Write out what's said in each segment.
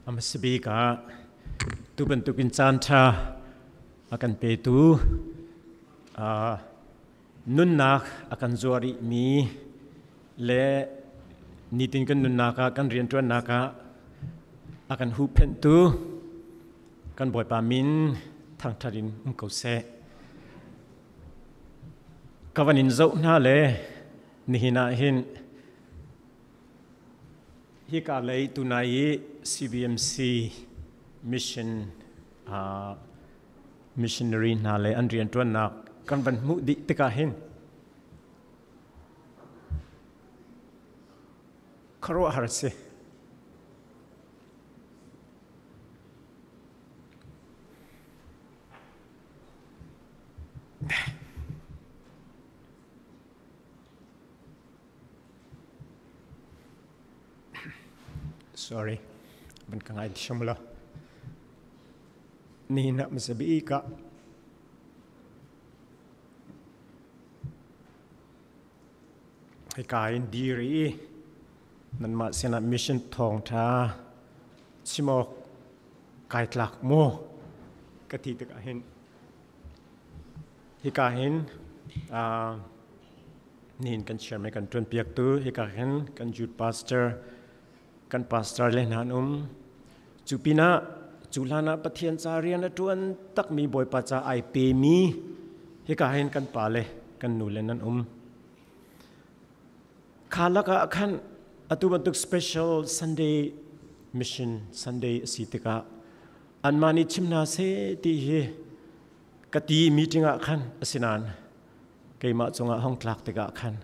Hmasabik ah tu bantukin caan ṭha a kan petu nunnak a kan zuar rihmi le nitin kan nunnak ah kan rianṭuannak ah a kan huhphenhtu kan Bawipa min thangṭhat in um ko seh. Ka van in zoh hna le nihin ah hin Hika lei tunai i CBMC mission missionary hna le an rianṭuannak kan van hmuh dih tikah hin khuaruahhar a si. Sorry, van ka ngai thiam lo. Nihin ah hmasa bik ah hika in dir i nanmah sinah mission thawngṭha chim awk kai tlak maw ka ti tikah hin hika hin nihin kan chairman kan ṭuanpiaktu hika hin kan youth pastor kan pastor le hna an um. Cu pinah cu hlan ah Pathian ca rian a ṭuan takmi Bawipa ca ai pemi hika hin kan pa le kan nu le nan um. Kha lakah khan atu bantuk special Sunday mission Sunday a si tikah anmah nih chim hna seh ti hi ka ti meeting ah khan asinain keimah cungah hong tlak tikah khan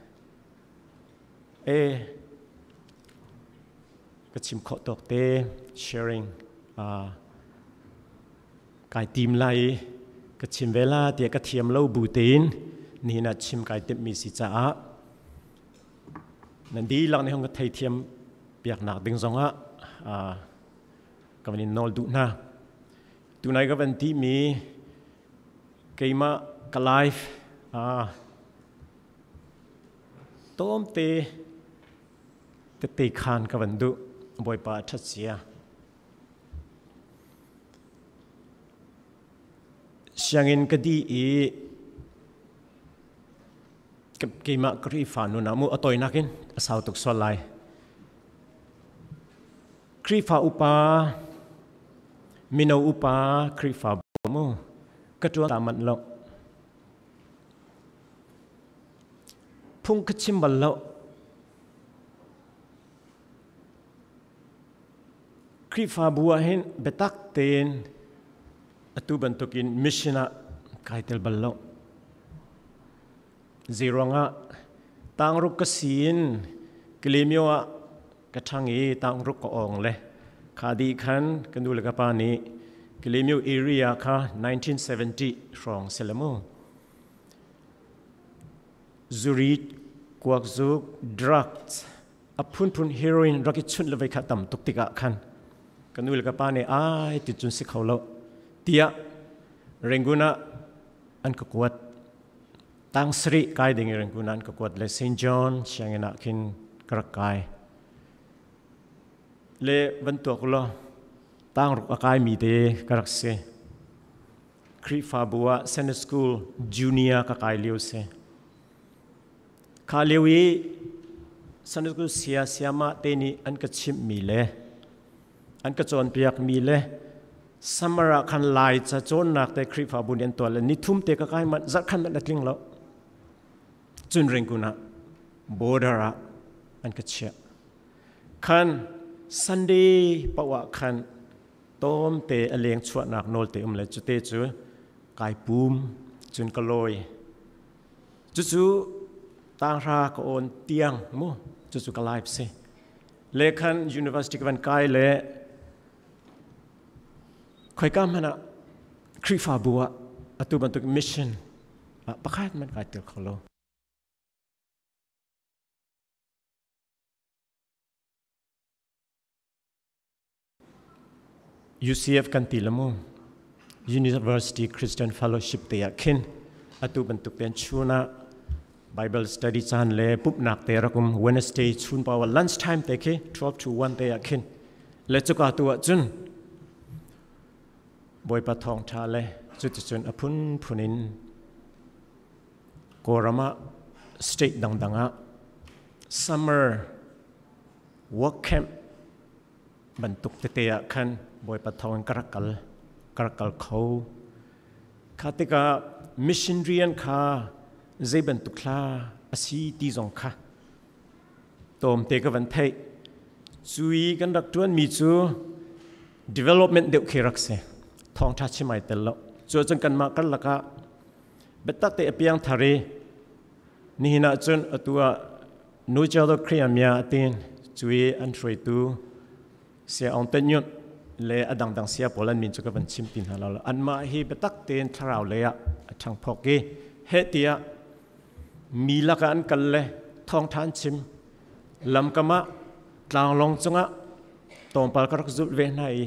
e ka chim khawh tawk te sharing kai tim lai i ka chim ve la tiah ka thiam lo bu tein nihin ah chim kai timhmi si caah nan dihlak nih hong ka theithiam piaknak ding zongah ka van in nawl duh hna. Tunai ka van ti mi keimah ka life tawmte tete khan ka van duh. Bawipa a ṭhat sia. Sianginn ka dih i keimah Khrihfa nun ah mu a tawinak in a sau tuk sual lai. Khrihfa upa, mino upa Khrihfa mu ka ṭuan ta manh lo. Phung ka chim bal lo. Khrihfabu ah hin biatak tein atu bantukin mission ah kai tel bal lo. Zeiruangah tangruk ka si in Kalemyo ah ka ṭhang i tangruk ka awng le kha dih khan ka nu le ka pa nih Kalemyo area kha 1970 hrawng si le mu. Zuri, kuakzuk, drugs, a phunphun heroin rak i chunh le vei kha tam tuk tikah khan ka nu le ka pa nih ai ti cun si kho lo tiah Rangoon ah an ka kuat. Tang sarih kai ding i Rangoon ah an ka kuat le St. John sianginn ah khin ka rak kai. Le van tuak law tangruk a kai mi te ka rak si. Khrihfabu ah Sunday School junior ka kai lio si. Kha lio i Sunday School sia siama te nih an ka chimh mi le an ka cawnpiak mi le summer ah khan lai ca cawnnak te Khrihfabu nih an tuah le nithum te ka kai manh zarh khan manh a tling lo. Cun Ringkun ah border ah an ka chiah. Khan Sunday paoh ah khan tawm te a leng chuahnak nawl te um le cute cu kai pum cun ka lawi. Cucu tanghra ka awn tiang mu cucu ka life si. Le khan university ka van kai le khoika hmanh ah Khrihfabu ah atu bantuk mission ah pakhat man kai tel kho lo. UCF kan ti lamu University Christian Fellowship te ah khin atu bantuk ten chun ah Bible study caan le pumhnak te rakum Wednesday chun pawa lunch time te khi 12 to 1 te ah khin. Le cuka tu ah cun Bawipa thawngṭha le cuticun a phunphun in Kawlram ah state dangdang ah summer work camp bantuk tete ah khan Bawipa thawng in ka rak kal ka rak kal kho. Kha tikah mission rian kha zei bantuk hla a si ti zong kha tlawmte ka van theih. Cui kan rak ṭuanmi cu development deuh khi rak si. Thawngṭha chim ai tel lo. Cu ahcun kanmah karlak ah biatak te a piang thar i nihin ah cun atu ah Nucalo Khrihmia atin cui an hruaitu Sia Aung Tet Nyunt le a dangdang sia pawl an min cu ka van chim ti hna lo. Anmah hi biatak tein thlarau lei ah a ṭhangphawk i heh tiah mi lakah an kal le thawngṭha an chim. Lamkam ah tlanglawng cungah tlawmpal ka rak zulh ve hna i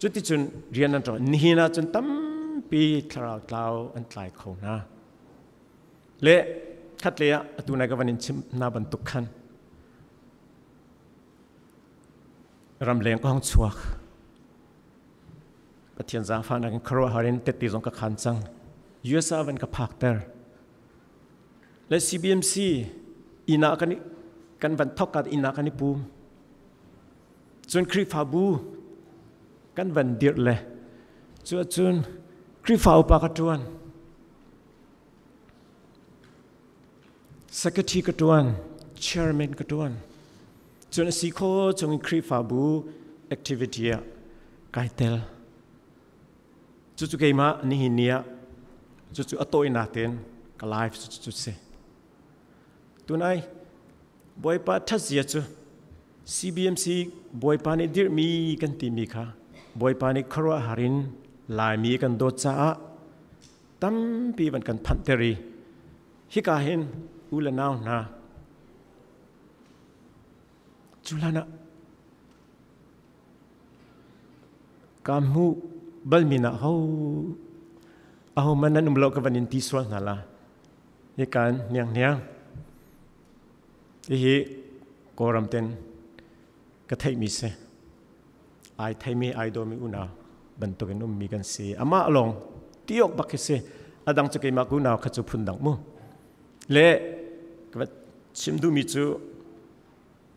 cuticun rian an ṭuan. Nihin ah cun tampi thlarau tlau an tlai kho hna. Le khatlei ah atu nai ka van in chim hna bantuk khan ramleng ka hong chuak. Pathian zaangfahnak in khuaruahhar in tette zong ka khan cang. USA van ka phakter. Le CBMC inn ah kan kan van thok kat inn ah kan i pum. Cun Khrihfabu kan van dirh le cu ahcun Khrihfa upa ka ṭuan. Secretary ka ṭuan, chairman ka ṭuan. Cun a si kho chungin Khrihfabu activity ah kai tel. Cucu keimah nihin ni ah cucu a tawinak tein ka life cu cu si. Tunai Bawipa ṭhatzia cu CBMC Bawipa nih dirhmi kan timi kha Bawipa nih khuaruahhar in Laimi kan dawt caah tampi van kan phanhter i hika hin u le nau hna cu hlan ah ka hmuh balmi na ho aho man nan um lo ka van in ti sual hna la hikan niang niang hihi Kawlram ten ka theihmi si ai theimi ai dawmi unau bantukin ummi kan si amah lawng tiok bak khi si adang cu keimah unau kha cu phun dang mu le ka chim duhmi cu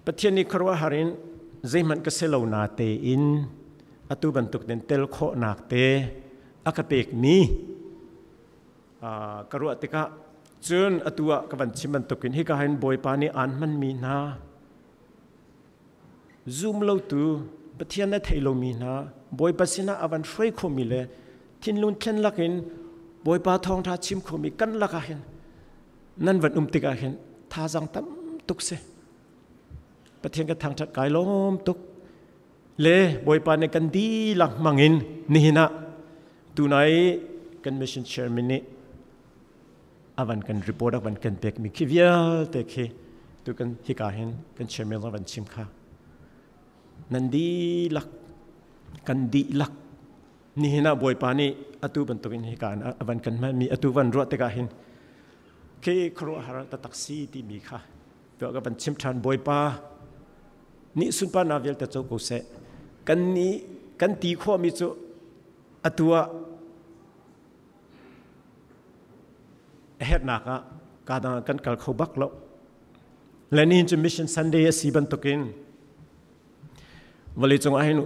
Pathian nih khuaruahhar in zeihmanh ka si lo na tein atu bantuk ten tel khawhnak te a ka pekmi ka ruah tikah cun atu ah ka van chim bantukin hika hin Bawipa nih aan hmanmi hna zum lotu Pathian na thei lomi hna Bawipa sinah a van hruai khomi le thinlung thlen lakin Bawipa thawngṭha chim khomi kan lakah hin nan van um tikah hin thazaang tam tuk si. Pathian ka thangṭhat kai lawm tuk. Le Bawipa nih kan dihlak hmangin nihin ah tunai kan mission chairman nih avan kan report avan kan pek mi khi vialte khi tu kan hika hin kan chairman zong van chim kha nan dihlak kan dihlak nihin ah Bawipa nih atu bantukin hika avan kan hman mi atu van ruah tikah hin khi khuaruahhar taktak si timi kha tuah ka van chim ṭhan. Bawipa nih sunparnak vialte co ko seh. Kan nih kan ti khawhmi cu atu ah a herhnak ah kadang ah kan kal kho bak lo. Le nihin cu Mission Sunday a si bantukin vawleicung ah hin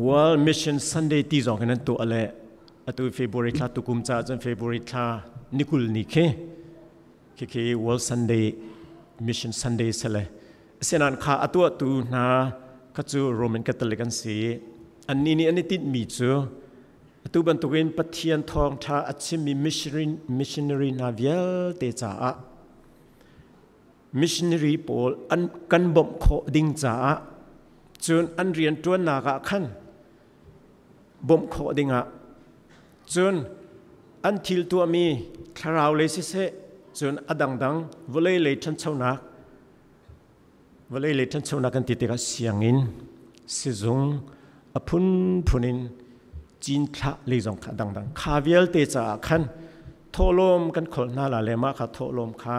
World Mission Sunday ti zong hin an tuah le atu February thla tukum caah cun February thla nikul ni khi khikhi World Sunday Mission Sunday sele sinan kha a tuahtu hna kha cu Roman Catholic an si. Annih nih an i tinhmi cu atu bantukin Pathian thawngṭha a chimmi missionary hna vialte caah missionary pawl an kan bawmh khawh ding caah cun an rian ṭuannak ah khan bawmh khawh dingah cun an thil tuahmi thlarau lei siseh cun a dangdang vawlei lei ṭhanchonak vawlei lei ṭhanchonak kan ti tikah sianginn sizung a phunphun in cinthlak lei zong kha dangdang kha vialte caah khan thawhlawm kan kholh hna la le mah kha thawhlawm kha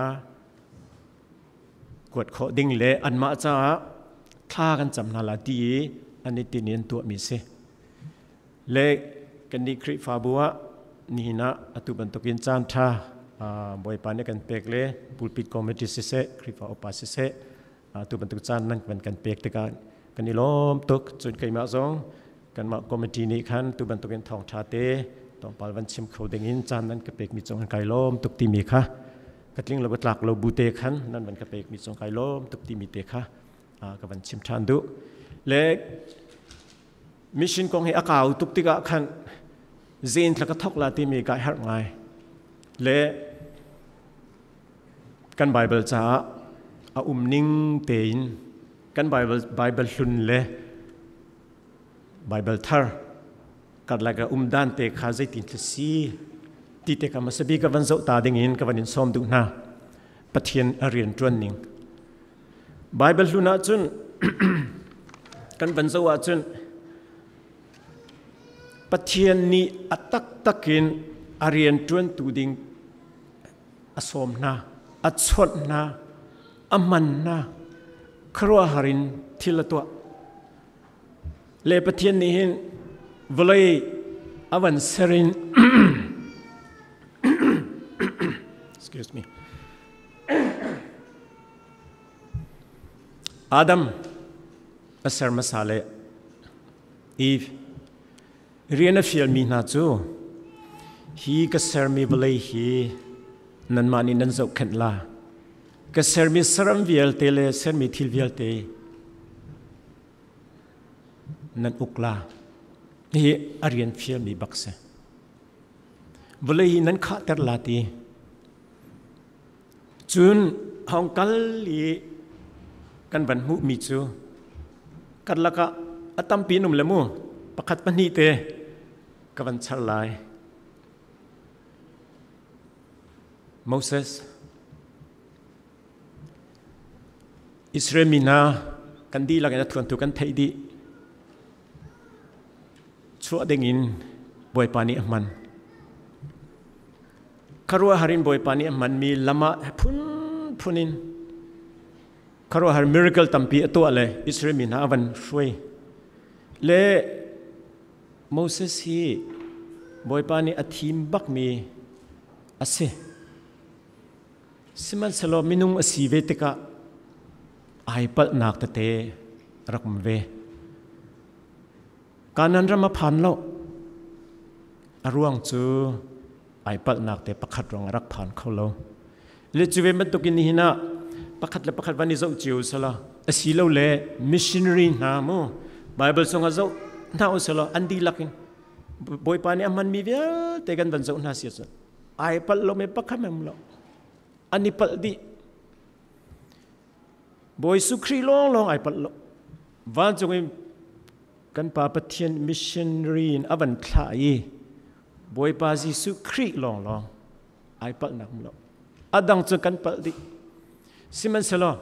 kuat khawh ding le anmah caah Thla kan cam hna la ti i an i tin in tuah mi si. Le kan nih Khrihfabu ah nihin ah atu bantukin caan ṭha Bawipa nih kan pek le pulpit committee siseh, Khrihfa upa siseh, atu bantuk caan nan kan kan pek tikah kan i lawm tuk. Cun keimah zong kanmah committee nih khan tu bantukin thawngṭha te tlawmpal van chim kho dingin caan nan ka pekmi cung kan kai lawm tuk timi kha ka tling lo ka tlak lo bu te khan nan van ka pekmi cung kai lawm tuk timi te kha ka van chim ṭhan duh. Le mission kong hi a kau tuk tikah khan zein thla ka thok la timi ka herh ngai. Le kan Bible caah a um ning tein kan Bible Bible hlun le Bible thar karlak a um dan te kha zeitin thil si ti te kha hmasa ka van zoh ta ding in ka van in sawm duh hna. Pathian a rian ṭuan ning. Bible hlun ahcun kan van zoh ahcun Pathian nih a taktak in a rian ṭuantu ding a sawm hna, a chawnh hna, a hman hna, khuaruahhar in thil a tuah. Le Pathian nih hin vawlei a van ser in excuse me Adam a ser hmasa le Eve rian a fialmi hna cu hi ka sermi vawlei hi nanmah nih nan zohkhenh la ka sermi saram vialte le sermi thil vialte nan uk la hi a rian fialmi bak si vawlei hi nan khahter la ti Cun hong kal i kan van hmuhmi cu karlak ah a tampi an um le mu pakhat pahnih te ka van char lai. Moses Israel mi hna kan dihlak in a thuantu kan theih dih. Chuah dingin Bawipa nih a hman. Khuaruahhar in Bawipa nih a hmanmi lam ah phunphun in khuaruahhar miracle tampi a tuah le Israel mi hna a van hruai. Le Moses hi Bawipa nih a thim bakmi a si. Sihmanhsehlaw minung a si ve tikah ai palhnak tete rak um ve. Kanan ram a phan lo. A ruang cu ai palhnak te pakhat ruang a rak phan kho lo. Le cu ve bantuk in nihin ah pakhat le pakhat van i zoh cio sala asilo le missionary hna mu Bible sung ah zoh hna usala an dihlak in Bawipa nih a hmanmi vialte kan van zoh hna si ahcun ai palh lo me pakhat mem lo an i palh dih Bawi Jesuh Khrih lawnglawng ai palh lo. Vancung in kan Pa Pathian missionary in a van thlah i Bawipa Jesuh Khrih lawnglawng ai palhnak um lo. A dang cu kan palh dih. Sihmanhsehlaw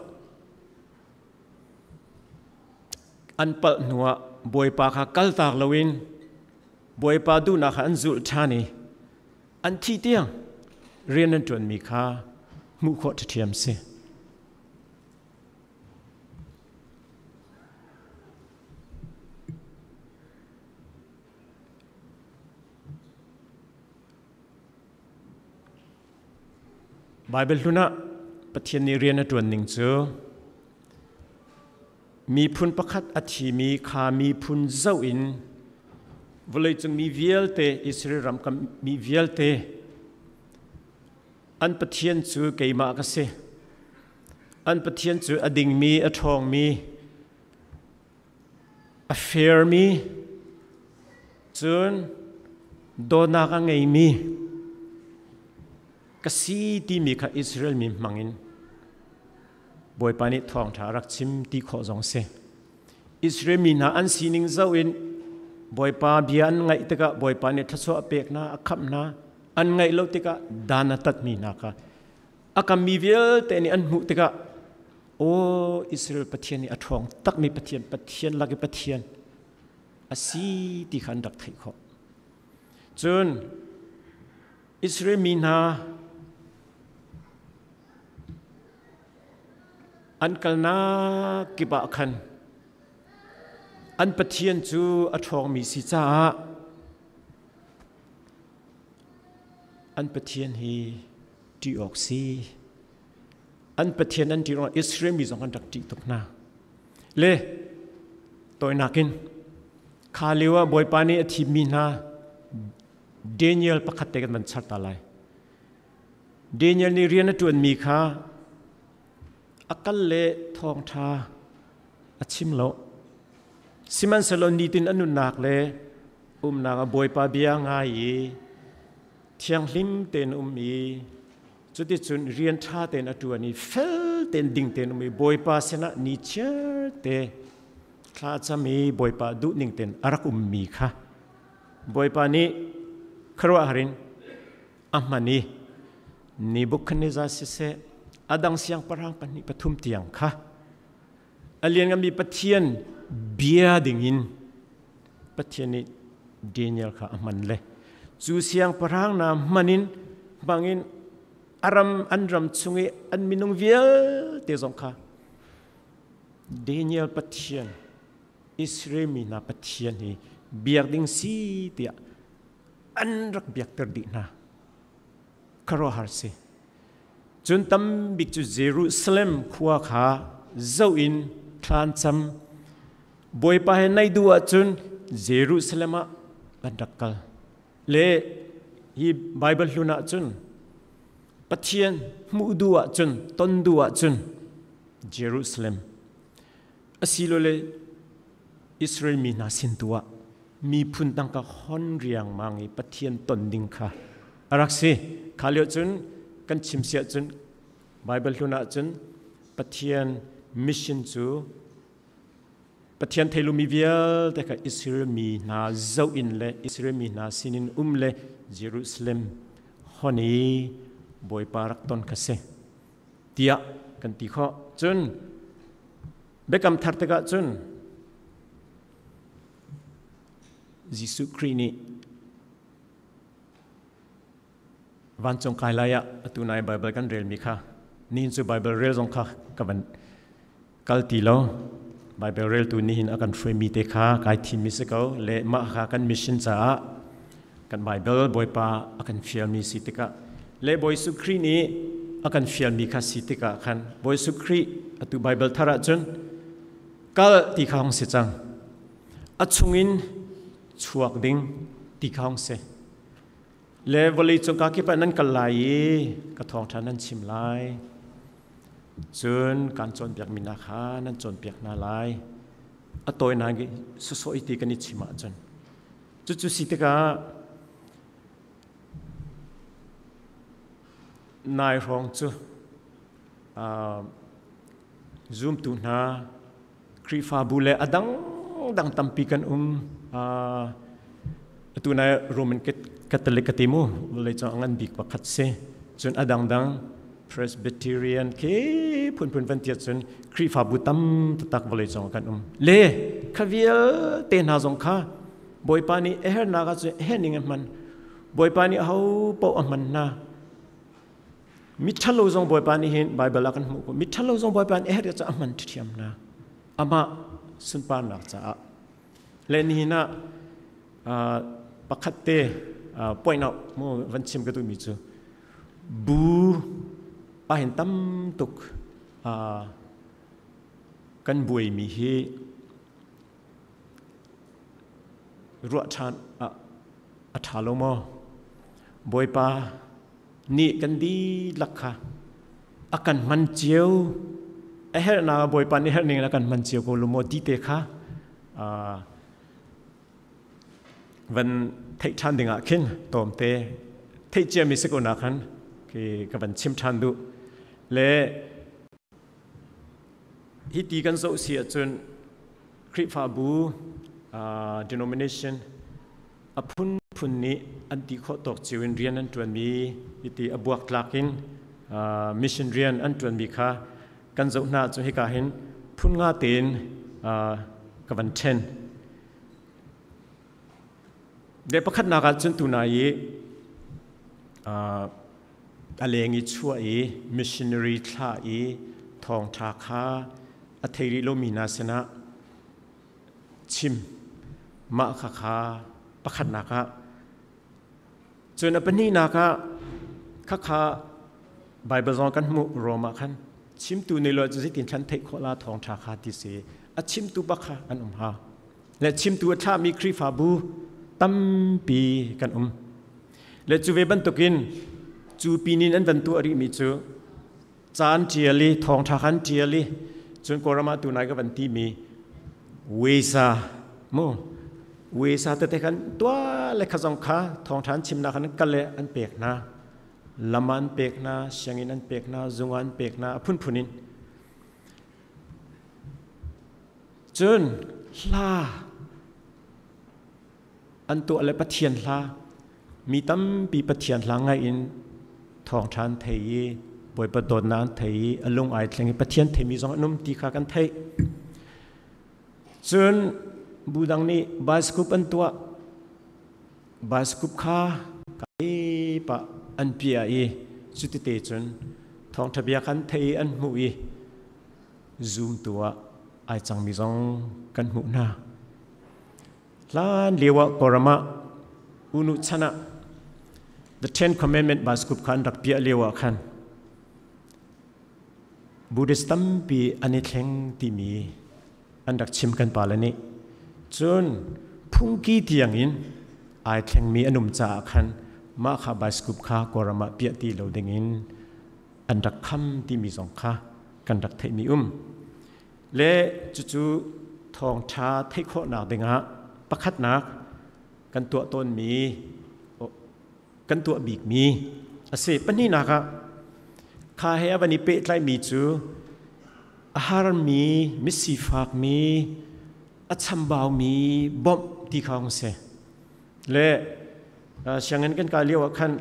an palh hnuah Bawipa kha kaltak loin Bawipa duhnak kha an zulh ṭhan i an thih tiang rian an ṭuanmi kha hmuh khawh ṭhiam si. Baibal hlun ah Pathian nih rian a ṭuan ning cu miphun pakhat a thimi kha miphun zoh in vawleicung mi vialte Israel ram kam mi vialte an Pathian cu keimah ka si. An Pathian cu a dingmi, a ṭhawngmi, a fairmi, cun dawtnak a ngeimi ka si timi kha Israel mi hmangin Bawipa nih thawngṭha a rak chim ti khawh zong si. Israel mi hna an sining zoh in Bawipa bia an ngaih tikah Bawipa nih thluachuah a pek hna, a khamh hna. An ngaih lo tikah dan a tatmi hna kha a kammi vialte nih an hmuh tikah aw Israel Pathian nih a ṭhawng takmi Pathian, Pathian lak i Pathian a si ti kha an rak theih khawh. Cun Israel mi hna an kalnak kip ah khan. An Pathian cu a ṭhawngmi si caah an Pathian hi ṭih awk si. An Pathian an ṭih ruangah Israel mi zong an rak ṭih tuk hna. Le tawinak in kha lio ah Bawipa nih a thimmi hna Daniel pakhat te kan van char ta lai. Daniel nih rian a ṭuanmi kha a kal le thawngṭha a chim lo. Sihmanhsehlaw nitin a nunnak le umnak a Bawipa bia ngai i thianghlim tein um i cuticun rian ṭha tein a ṭuan i fel tein ding tein um i Bawipa sinah ni chiar te thla a cam i Bawipa duhning tein a rak ummi kha Bawipa nih khuaruahhar in a hman i Nebuchadnezzar siseh a dang siangpahrang pahnih pathum tiang kha a liannganmi Pathian bia dingin Pathian nih Daniel kha a hman le cu siangpahrang hna hman in hmangin a ram an ram chung i an minung vialte zong kha Daniel Pathian Israel mi hna Pathian hi biak ding si tiah an rak biakter dih hna. Khuaruahhar si. Cun tambik cu Jerusalem khua kha zoh in thla an cam. Bawipa he naih duh ahcun Jerusalem ah an rak kal. Le hi Bible hlun ahcun Pathian hmuh duh ahcun, ton duh ahcun Jerusalem asilole Israel mi hna sin tu ah miphun tangka hon riangmang i Pathian ton ding kha a rak si. Kha lio cun kan chim siah cun Bible hlun ah cun Pathian mission cu Pathian theilumi vialte kha Israel mi hna zoh in le Israel mi hna sinin um le Jerusalem hon i Bawipa rak ton kha si tiah kan ti khawh. Cun Biakam thar tikah cun Jesuh Khrih nih vancung kai lai ah atu nai Bible kan relmi kha nihin cu Bible rel zong kha ka van kal ti lo. Bible reltu nihin a kan hruaimi te kha kai thimmi si ko le mah kha kan mission caah kan Bible Bawipa a kan fialmi si tikah le Bawi Jesuh Khrih nih a kan fialmi kha si tikah khan Bawi Jesuh Khrih atu Bible thar ah cun kal ti kha hong si cang. A chungin chuak ding ti kha hong si. Le vawlei cung ka kip ah nan kal lai i ka thawngṭha nan chim lai. Cun kaan cawnpiakmi hna kha nan cawnpiak hna lai. A tawinak i sawsawh i ti kan i chim ahcun. Cucu si tikah nai hrawng cu zumtu hna Khrihfabu le a dangdang tampi kan um. Atu nai Roman Catholic ka ti mu, vawleicung a ngan bik pakhat si. Cun a dangdang Presbyterian khi phunphun van tiah cun Khrihfabu tam taktak vawleicung kan um. Le kha vialte hna zong kha Bawipa nih a hernak ah cun a ning a hman. Bawipa nih aho paoh a hman hna. Miṭhalo zong Bawipa nih hin Baibal ah kan hmuh ko. Miṭhalo zong Bawipa nih a herh caah a hman ṭhiam hna. Amah sunparnak caah. Le nihin ah pakhat te point out mu van chim ka duhmi cu bu ahhin tam tuk kan buaimi hi ruah ṭhan ah a ṭha lo maw? Bawipa nih kan dihlak kha a kan hman cio a herhnak Bawipa nih herh ning in a kan hman cio ko lo maw ti te kha van theih ṭhan ding ah khin tawmte theih ciami si ko na khan khi ka van chim ṭhan duh le hi ti kan zoh si ahcun Khrihfabu denomination a phunphun nih an ti khawh tawk cio in rian an ṭuanmi hiti a buaktlak in mission rian an ṭuanmi kha kan zoh hna ahcun hika hin phun nga tein ka van ṭhen. Le pakhatnak ah cun tuna i a leng i chuah i missionary thlah i thawngṭha kha a thei rih lomi hna sinah Chim mah khakha pakhatnak ah. Cun a pahnihnak ah khakha Bible zong kan hmuh Rom ah khan chimtu nih lo cu zeitin thlan theih khawh la thawngṭha kha ti si a chimtu bak kha an um ha le chimtu a thlahmi Khrihfabu tampi kan um le cu ve bantukin cu pinin an van tuah rihmi cu caan ṭial i thawngṭha khan ṭial i cun Kawlram ah tunai ka van timi wesa mu wesa tete khan tua le kha zong kha thawngṭha an chimnak khan kal le an pek hna lam an pek hna sianginn an pek hna zung an pek hna a phunphun in cun hla an tuah le Pathian hla mi tampi Pathian hla ngai in thawngṭha an thei i Bawipa dawtnak an thei i a lung ai thleng i Pathian theimi zong an um ti kha kan theih. Cun bu dang nih bioscope an tuah. Bioscope kha kai pah an piah i cutite cun thawngṭha bia khan thei i an hmuh i zoom tu ah ai cangmi zong kan hmuh hna. Hlan lio ah Kawlram ah unu chan ah The Ten Commandment bioscope kha an rak piah lio ah khan Buddhist tampi an i thleng timi an rak chim kan pale nih. Cun phungki tiang in ai thlengmi an um caah khan mah kha bioscope kha Kawlram ah piah ti lo ding in an rak kham timi zong kha kan rak theihmi um. Le cucu thawngṭha theih khawhnak dingah pakhatnak kan tuah tawnmi kan tuah bikmi a si. Pahnihnak ah kha he a van i pehtlaihmi cu a harmi, misifakmi, a chambaumi bawmh ti kha hung si. Le sianginn kan kai lio ah khan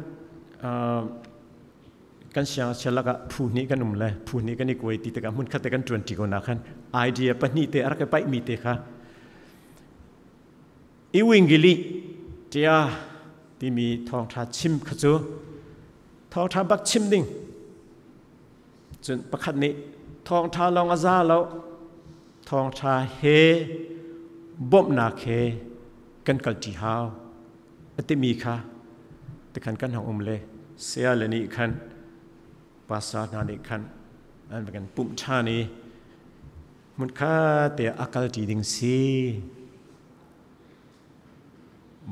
kan siangngakchia lakah phu hnih kan um le phu hnih kan i kuai ti tikah hmun khat te kan ṭuan ṭi ko na khan idea pahnih te a rak i paihmi te kha iwingili tia timi thawngṭha chim kha cu thawngṭha bak chim ding cun pakhat nih thawngṭha lawng a za lo thawngṭha he bawmhnak he kan kalṭi hau a timi kha tikhan kan hong um le saya le nih khan pastor hna nih khan an kan pumh ṭhan i hmunkhat te a kal ṭi ding si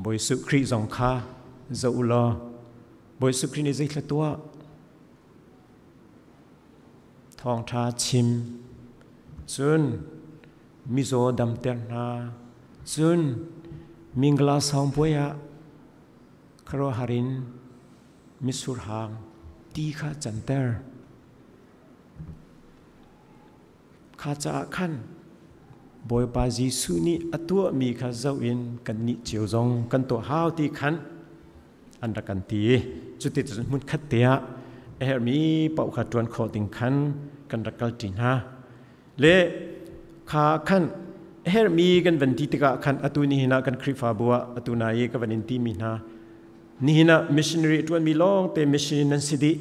Bawi Jesuh Khrih zong kha zoh u law Bawi Jesuh Khrih nih zeithla tuah thawngṭha chim cun mizaw damter hna cun mingla sawngpuai ah khuaruahhar in mitsur hang ti kha canter kha caah khan Bawipa Jesuh nih a tuahmi kha zoh in kannih cio zong kan tuah hau ti khan an rak kan ti. Cuti cun hmun khat te ah a herhmi paoh kha ṭuan khawh ding khan kan rak kalṭi hna. Le kha khan a herhmi kan van ti tikah khan atu nihin ah kan Khrihfabu ah atu na i ka van in timi hna nihin ah missionary ṭuanmi lawng te missionary nan si dih.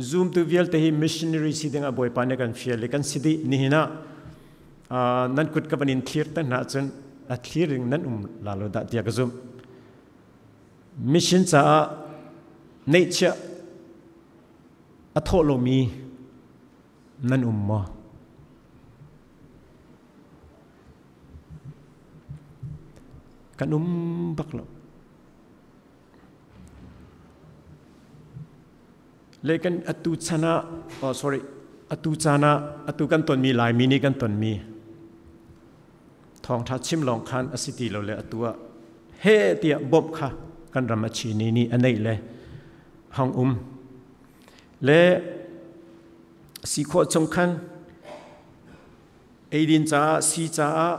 Zumtu vialte hi missionary si ding ah Bawipa nih kan fial i kan si dih. Nihin ah nan kut ka van in thlir te hna cun a thlir in nan um la lo dah tiah ka zumh. Mission caah neihchiah a thawh lomi nan um maw? Kan um bak lo. Le kan atu chan ah, oh sorry, atu caan ah atu kan tonmi Laimi nih kan tonmi thawngṭha chim lawng khan a si ti lo le atu ah he tiah bawmh kha kan ram a chi ni nih a neih le hong um le si khawh chung khan eidin caah si caah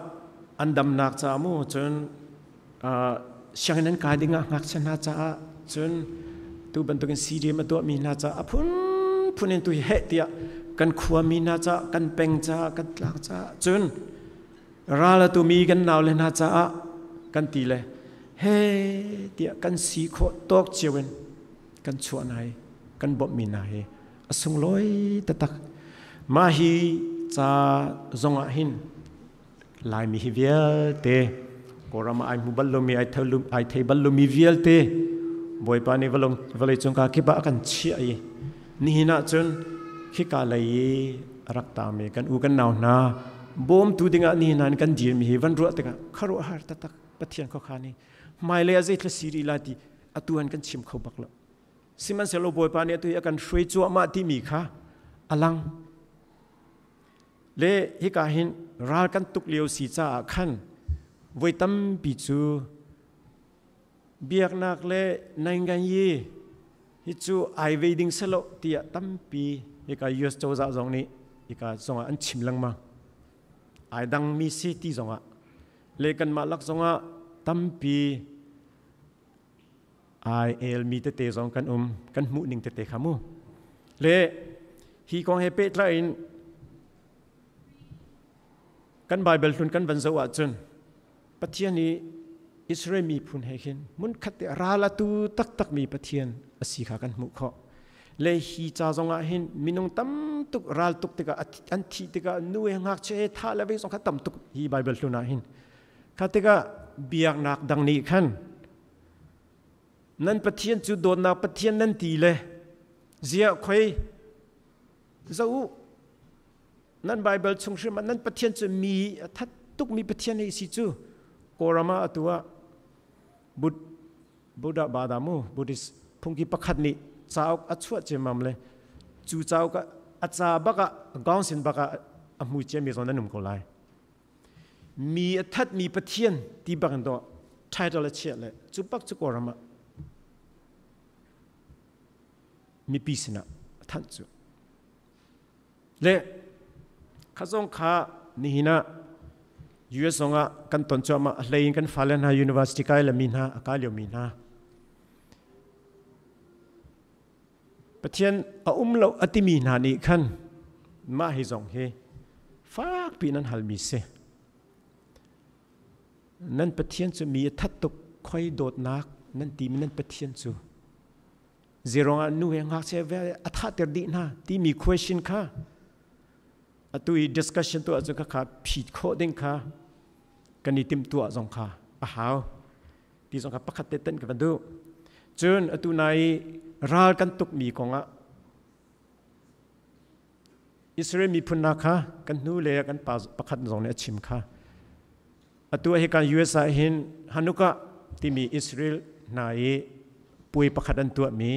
an damnak caah mu cun sianginn an kai dingah ngakchia hna caah cun tu bantukin CDM a tuahmi hna caah a phunphun in tu hi heh tiah kan khuami hna caah kan peng caah kan tlang caah cun ral a tumi kan naule hna caah kan ti le he tiah kan si khawh tawk cio in kan chuah hna hi kan bawmhmi hna hi a sunglawi taktak mah hi ca zongah hin. Laimi hi vialte Kawlram ah ai hmu bal lomi ai ai thei bal lomi vialte Bawipa nih vawlei cung ka kip ah a kan chiah i nihin ah cun khika lei i a rak tangmi kan u kan nau hna bawmtu dingah nihin ah kan dirmi hi van ruah tikah khuaruahhar taktak Pathian khuakhan hi hmailei ah zeithil si rih lai ti atu han kan chim kho bak lo. Sihmanhsehlaw Bawipa nih atu hi a kan hruai cuahmah timi kha a lang. Le hika hin ral kan tuk lio si caah khan voi tampi cu biaknak le nainganyi hi cu ai ve ding selo tiah tampi hika US cozah zong nih hika zongah an chim lengmang. Ai dangmi si ti zongah le kanmah lak zongah tampi ai elmi tete zong kan um kan hmuh ning tete kha mu. Le hi kong he pehtlai in kan Bible hlun kan van zoh ahcun Pathian i Israel miphun he khin hmunkhat te ral atu taktak mi Pathian a si kha kan hmuh khawh. Le hi ca zong ah hin minung tam tuk ral tuk tikah an thih tikah nu he ngakchia he thah le vei zong kha tam tuk hi Bible hlun ah hin. Kha tikah biaknak dang nih khan nan Pathian cu dawtnak Pathian nan ti le ziah khoi zoh u nan Bible chung hrim ah nan Pathian cu mi a that tuk mi Pathian hei si cu. Kawlram ah atu ah Buddha Bada mu Buddhist phungki pakhat nih cauk a chuah ciammam le cu cauk a ca bak ah gaungsin bak ah a hmu ciami zong nan um ko lai. Mi a thatmi Pathian ti bak in dawh title a chiah le cu bak cu Kawlram ah mipi sinah a thanh cu. Le kha zong kha nihin ah US zong ah kan ton cuahmah, a hlei in kan fale hna university kai le mi hna a kai lio mi hna. Pathian a um lo a timi hna nih khan mah hi zong hi fakpi nan halmi si. Nan Pathian cu mi a that tuk, khoi dawtnak nan timi nan Pathian cu zirong ah nu he ngakchia ve a thahter dih hna timi question kha atu i discussion tuah cu kha phit khawh ding kha kan i timhtuah zong kha a hau ti zong kha pakhat te ten ka van duh. Cun atu nai ral kan tuk mi kongah Israel miphun hna kha kan hnu le kan pa pakhat zong nih a chim kha. Atu hi kan US ah hin Hanukkah timi Israel hna i puai pakhat an tuahmi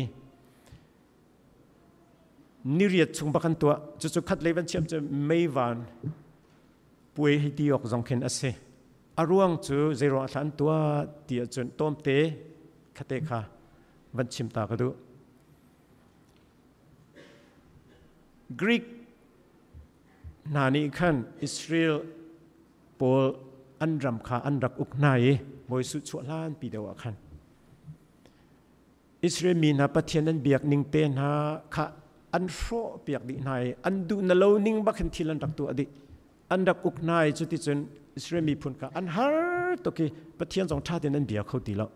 niriat chung bak an tuah. Cucu khat lei van chiam cu meivan puai hei ti awk zong khin a si. A ruang cu zeiruang ah an tuah ti ahcun tawmte khate kha van chim ta ka duh. Greek hna nih khan Israel pawl an ram kha an rak uk hna i Bawi Jesuh chuah hlan pi deuh ah khan Israel mi hna Pathian an biak ning te hna kha an hrawh piak dih hna i an duh na lo ning bak hin thil an rak tuah dih, an rak uk hna i cuticun Israel miphun kha an har tuk i Pathian zong ṭha tein an bia kho ti lo.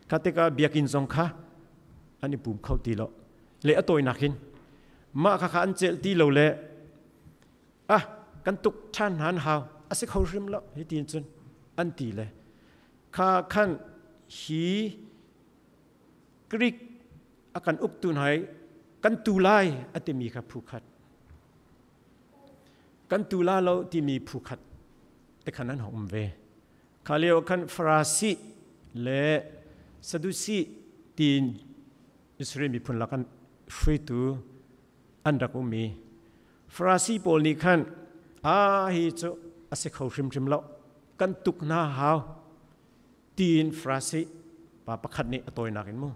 Kha tikah biakinn zong kha an i pum kho ti lo. Le a tawinak in mah kha kha an celh ti lo le ah kan tuk ṭhan hna an hau a si kho hrim lo hi tiin cun an ti le kha khan hi Greek a kan uktu hna i kan tu lai a timi kha phu khat, kan tu la lo timi phu khat te khan an um ve. Kha lio khan Farasi le Sadusi tiin Israel miphun lak an hruaitu an rak um i Farasi pawl nih khan a hi cu a si kho hrimhrim lo, kan tuk hna hau tiin Farasi pa pakhat nih a tawinak in mu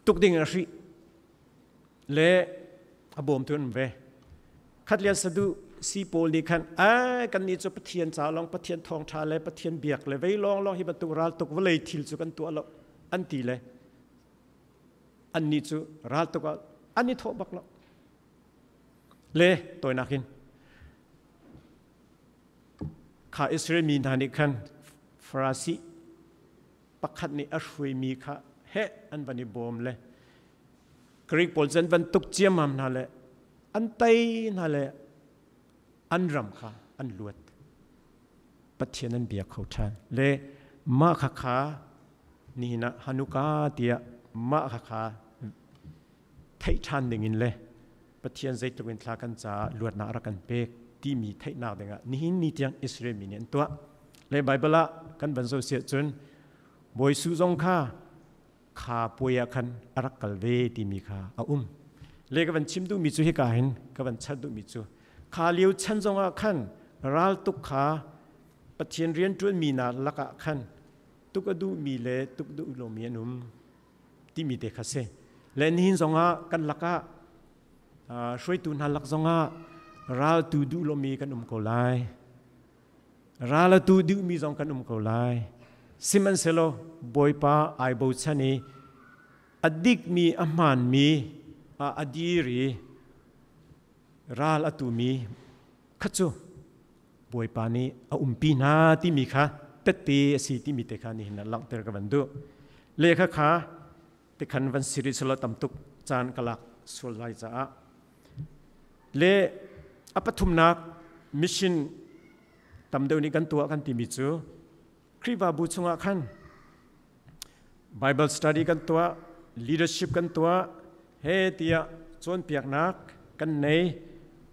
tuk ding a hrih le a bawmtu an um ve. Khat lian sadu si pawl nih khan ai kan nih cu Pathian ca lawng, Pathian thawngṭha le Pathian biak le vei lawng lawng hi bantuk ral tuk vawlei thil cu kan tuah lo an ti le annih cu ral tuk ah an i thawh bak lo. Le tawinak in kha Israel mi hna nih khan Farasi pakhat nih a hruaimi kha heh an van i bawm le Greek pawl cu an van tuk ciammam hna le an tei hna le an ram kha an luat. Pathian an biak kho ṭhan. Le mah khakha nihin ah Hanukkah tiah mah khakha theih ṭhan dingin le Pathian zeitluk in thla kan caah luatnak rak kan pek timi theihnak dingah nihin ni tiang Israel mi nih an tuah. Le Bible ah kan van zoh siah cun Bawi Su zong kha kha puai ah khan a rak kal ve timi kha a um. Le ka van chim duhmi cu hika hin ka van chat duhmi cu kha lio chan zongah khan raltuk kha Pathian rianṭuanmi hna lakah khan tuk a duhmi le tuk duh lomi an um timi te kha si. Le nihin zongah kan lakah hruaitu hna lak zongah raltu duh lomi kan um ko lai. Ral a tu duhmi zong kan um ko lai. Sihmanhsehlaw Bawipa ai bochan i a dikmi a hmaanmi a dir i ral a tumi kha cu Bawipa nih a umpi hna timi kha tette a si timi te kha nihin ah langhter ka van duh. Lehkha kha tikhan van siri selaw tam tuk caan ka lak sual lai caah. Le a pathumnak mission tam deuh nih kan tuah kan timi cu Khrihfabu chungah khan Bible study kan tuah, leadership kan tuah, he tiah cawnpiaknak kan nei,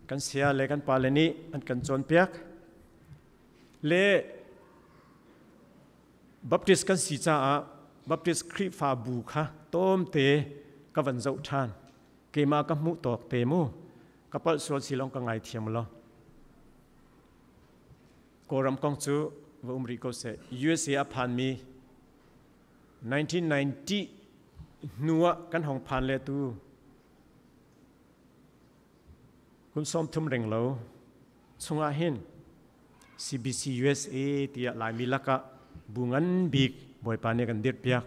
kan saya le kan pale nih an kan cawnpiak. Le Baptist kan si caah Baptist Khrihfabu kha tawmte ka van zoh ṭhan. Keimah ka hmuh tawk te mu. Ka palh sual si lawng ka ngaithiam law. Kawlram kong cu va um rih ko seh. USA a phanmi 1990 hnu ah kan hong phan le tu kum 30 reng lo chungah hin CBC USA tiah Laimi lakah bu ngan bik Bawipa nih kan dirhpiak.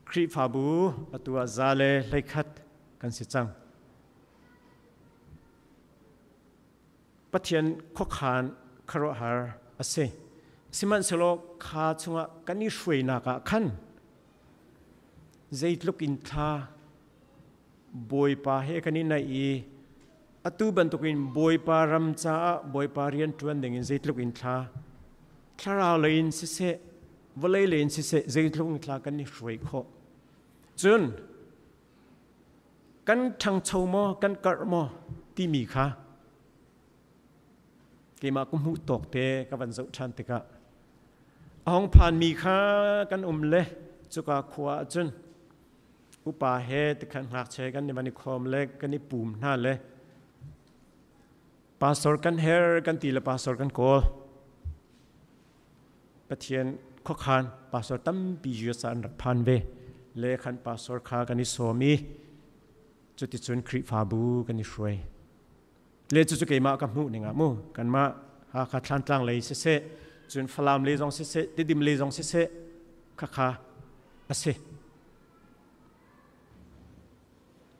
Khrihfabu atu ah 121 kan si cang. Pathian khuakhan khuaruahhar a si. Sihmanhsehlaw kha chungah kan i hruainak ah khan zeitluk in thla Bawipa he kan i naih i atu bantukin Bawipa ram caah Bawipa rian ṭuan dingin zeitluk in thla thlarau lei in siseh vawlei lei in siseh zeitluk in thla kan i hruai khawh. Cun kan ṭhangcho maw kan karh maw timi kha keimah ka hmuh tawk te ka van zoh ṭhan tikah a hong phanmi kha kan um le cuka khua ahcun upa he tikhan ngakchia kan i van i khawm le kan i pum hna le pastor kan her kan ti le pastor kan kawl. Pathian khuakhan pastor tampi US ah an rak phan ve le khan pastor kha kan i sawm i cuticun Khrihfabu kan i hruai. Le cucu keimah ka hmuh ning ah mu kanmah Hakha Thlantlang lei siseh cun Falam lei zong siseh Tidim lei zong siseh khakha a si.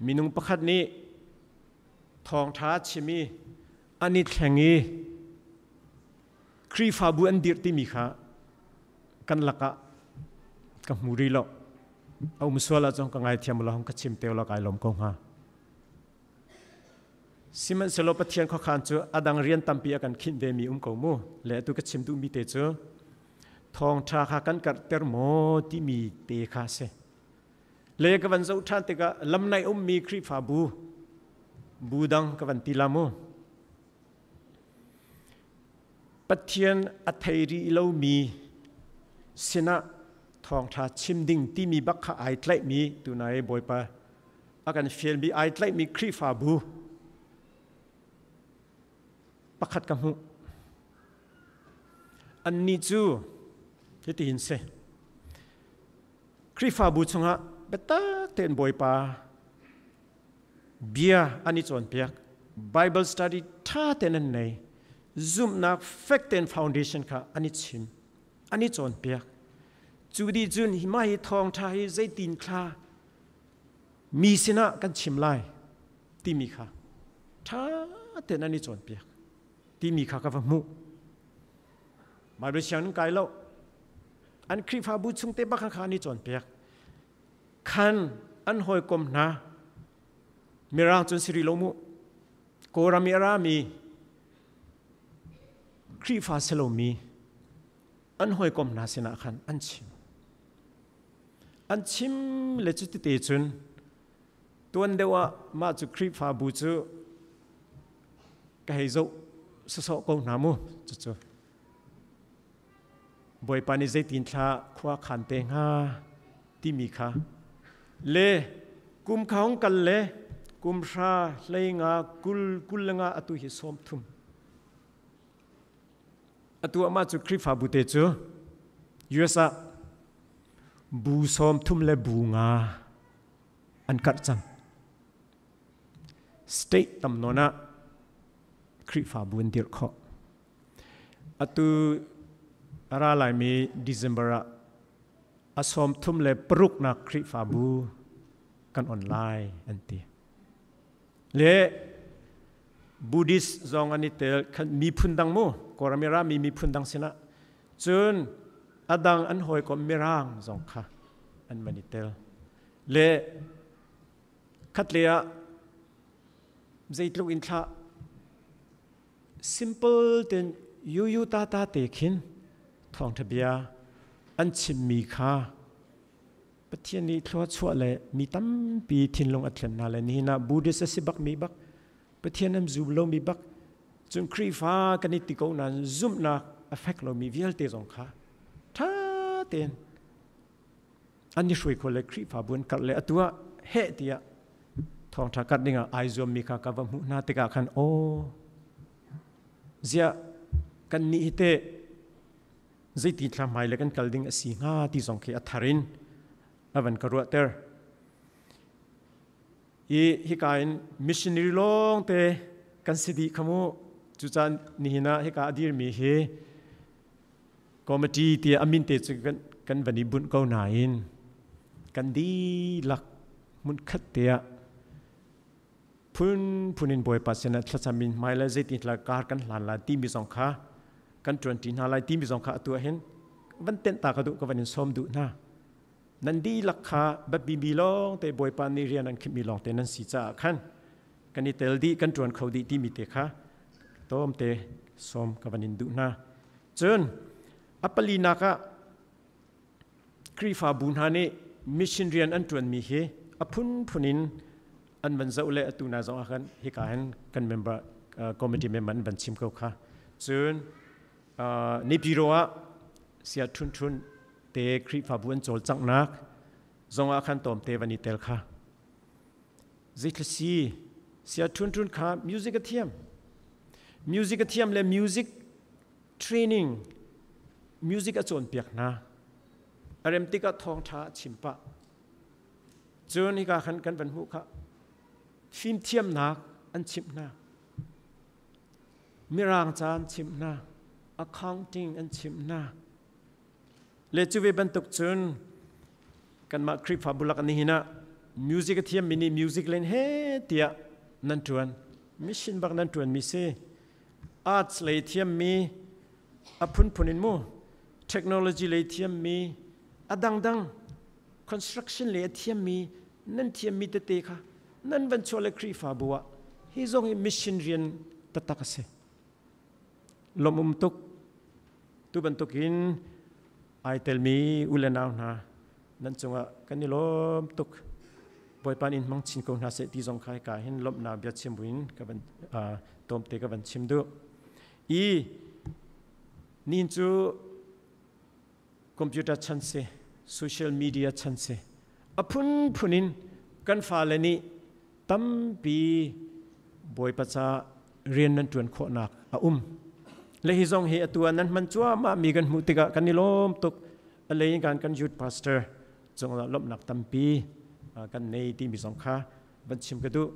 Minung pakhat nih thawngṭha chim i an i thleng i Khrihfabu an dirh timi kha kan lakah ka hmu rih lo. A um sual ahcun ka ngaithiam law ka chim te law kai lawm ko hnga. Sihmanhsehlaw Pathian khuakhan cu a dang rian tampi a kan khinh vemi um ko mu. Le atu ka chim duhmi te cu thawngṭha kha kan karhter maw timi te kha a si. Le ka van zoh ṭhan tikah lamnaih ummi Khrihfabu bu dang ka van ti la mu. Pathian a thei rih lomi sinah thawngṭha chim ding timi bak kha ai tlaihmi tunai Bawipa a kan fialmi ai tlaihmi Khrihfabu pakhat ka hmuh. Annih cu hitihin si. Khrihfabu chungah biatak tein Bawipa bia an i cawnpiak. Bible study ṭha tein an nei. Zumhnak fek tein foundation kha an i chim, an i cawnpiak. Cu dih cun hi mah hi thawngṭha hi zeitin thla mi sinah kan chim lai timi kha ṭha tein an i cawnpiak timi kha ka va hmuh. Bible sianginn kai lo. An Khrihfabu chung te bak kha an i cawnpiak. Khan an hawikom hna Mirang cun si rih lo mu. Kawlram i a rami Khrihfa si lomi An hawikom hna sinah khan an chim. An chim le cu tete cun tuan deuh ah mah cu Khrihfabu cu ka hei zoh sawsawh ko hna mu cucu Bawipa nih zeitin thla khua khan te hnga timi kha le kum kha hong kal le kum hra hlei nga kul kul le nga atu hi sawm thum atu amah cu Khrihfabu te cu US ah bu sawm thum le bu nga an karh cang. State tam nawn ah Khrihfabu an dirh khawh. Atu a ra laimi December ah a sawm thum le paruknak Khrihfabu kan on lai an ti. Le Buddhist zong an i tel miphun dang mu Kawlram mi miphun dang sinah cun adang an hawikom Mirang zong kha an van i tel. Le khatlei ah zeitluk in thlah simple ten yuyu ta ta te khin thawngtha bia an chimmi kha Pathian nih thluachuah le mi tampi thinlung a thlen hna le nihin ah Buddhist a si bak mi bak Pathian an zum lomi bak cun Khrihfa kan i ti ko nain zumhnak a fek lomi vialte zong kha ṭha tein an i hruai kho le Khrihfabu an karh le atu ah heh tiah thawngṭha karh dingah ai zuammi kha ka va hmuh hna tikah khan aw ziah kan nih hi teh zeiti thla hmai le kan kal ding a si hnga ti zong khi a thar in a van ka ruahter. I hika in missionary lawng te kan si dih kha mu. Cucaan nihin ah hika a dirmi hi committee tiah a min te cu kan van i bunh ko nain kan dihlak hmunkhat te ah phunphun in Bawipa sinah thlacam in hmai le zeitin tla kar kan hlan lai timi zong kha kan ṭuanṭi hna lai timi zong kha atu ah hin van tenh ta ka duh ka van in sawm duh hna. Nan dihlak kha biapi lawng te Bawipa nih rian an khimmi lawng te nan si caah khan kan i tel dih kan ṭuan kho dih timi te kha tlawmte sawm ka van in duh hna. Cun a palinak ah Khrihfabu hna nih mission rian an ṭuanmi hi a phunphun in an van zoh le atu na zong ah khan hika hin kan member committee member an van chim ko kha. Cun Nipiro ah sia ṭhun ṭhun te Khrihfabu an cawlcanghnak zong ah khan tawmte van i tel kha. Zeitlasi sia ṭhun ṭhun kha music a thiam. Music a thiam le music training music a cawnpiak hna. A rem tikah thawngṭha a chim pah. Cun hika khan kan van hmuh kha fimthiamnak an chimh hna. Mirang ca an chimh hna. Accounting an chimh hna. Le cu ve bantuk cun kanmah Khrihfabu lak nihin ah music a thiammi nih music len he tiah nan ṭuan. Mission bak nan ṭuanmi si. Arts lei thiammi a phunphun in mu technology lei thiammi a dangdang construction lei a thiammi nan thiammi tete kha nan van chuah le Khrihfabu ah hi zong hi mission rian taktak a si. Lawmh um tuk. Tu bantukin ai telmi u le nau hna nan cungah kan i lawm tuk. Bawipa in hmang chin ko hna seh ti zong kha hika hin lawmhnak bia chim buin ka van tawmte ka van chim duh. I nihin cu computer chan si, social media chan si. A phunphun in kan fale nih tampi Bawipa ca rian nan ṭuan khawhnak a um. Le hi zong hi atu ah nan hman cuahmah mi kan hmuh tikah kan i lawm tuk. A lei in kan kan youth pastor cungah lawmhnak tampi kan nei timi zong kha van chim ka duh.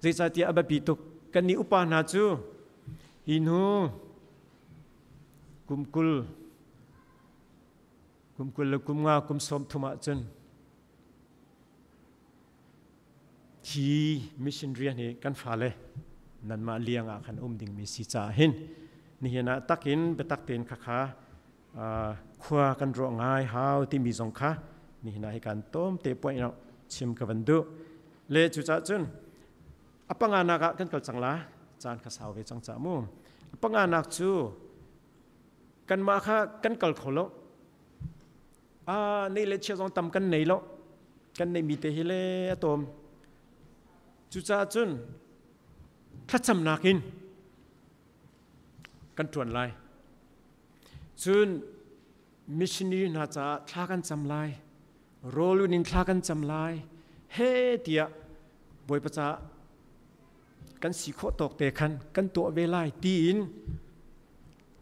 Zeicahtiah a biapi tuk. Kan nih upa hna cu hi hnu kum 20 kum 20 le kum nga kum 30 ahcun hi mission rian hi kan fale nanmah liang ah khan um dingmi si caah hin nihin ah takin biatak tein khakha khua kan ruah ngai hau timi zong kha nihin ah hi kan tom te point chim ka van duh le cucaah cun a panganak ah kan kal cang la caan kha sau ve cang ca mu a panganak cu. Kanmah kha kan kal kho lo. A nei le chia zong tam kan nei lo. Kan neimi te hi le a tawm. Cucaah cun thlacamnak in kan ṭuan lai. Cun missionary hna caah thla kan cam lai. Rawlun in thla kan cam lai. He tiah Bawipa caah kan si khawh tawk te khan kan tuah ve lai tiin